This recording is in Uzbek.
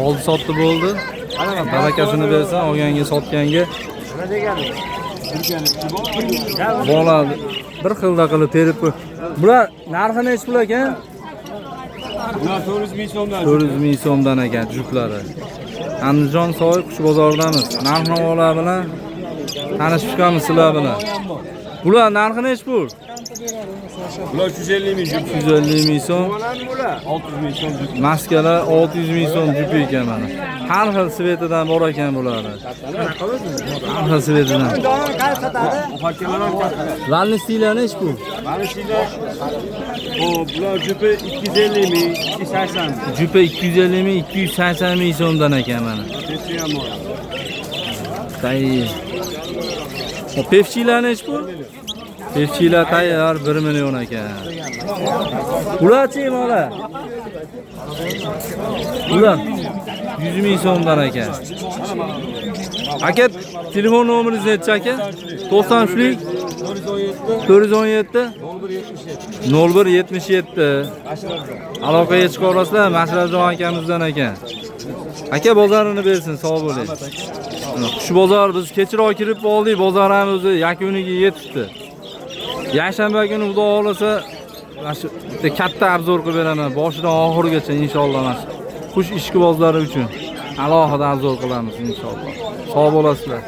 Oldi sotdi bo'ldi. Barakasini bersin olganga, sotganga. Bola bir xilda qilib terib qo'y. Bular narxi nechi pul ekan? Bular 400 ming so'mdan. 400 ming so'mdan ekan juplari. Andijon soy qush bozoridamiz. Narx navolar bilan tanishib chiqamiz sizlar bilan. Bular narxi nechi pul? Bular 350 ming jup. 350 ming so'm. 600 ming so'm jup. Maskalar 600 ming so'm jupi ekan mana. Har xil svetidan bor ekan bular. Har xil svetidan. Ufakkalar ham katta. Valnisiylar nechi pul? Mana shular. Xo'p, bular jupi 250 ming, 280 ming. Jupi 250 ming, 280 ming so'mdan ekan mana. Tepsi ham bor. Tayyor. O pevchilar nechi pul? Pevchilar tayyor 1 million ekan. Ularchi mola? Ular 100 ming so'mdan ekan. Aka, telefon nomeringizni aytchi aka. 93lik 417 417 0177. 0177. Aloqaga chiqa olasizlar Mashrabjon akamizdan ekan. Aka bozorini bersin, sog' bo'ling. Mana Qush bozor biz kechroq kirib oldik, bozor ham o'zi yakuniga yetibdi. Yakshanba kuni Xudo xohlasa mana shu bitta katta obzor qilib beraman, boshidan oxirigacha inshaalloh mana shu qush ishqibozlari uchun alohida obzor qilamiz inshaalloh. Sog' bo'lasizlar.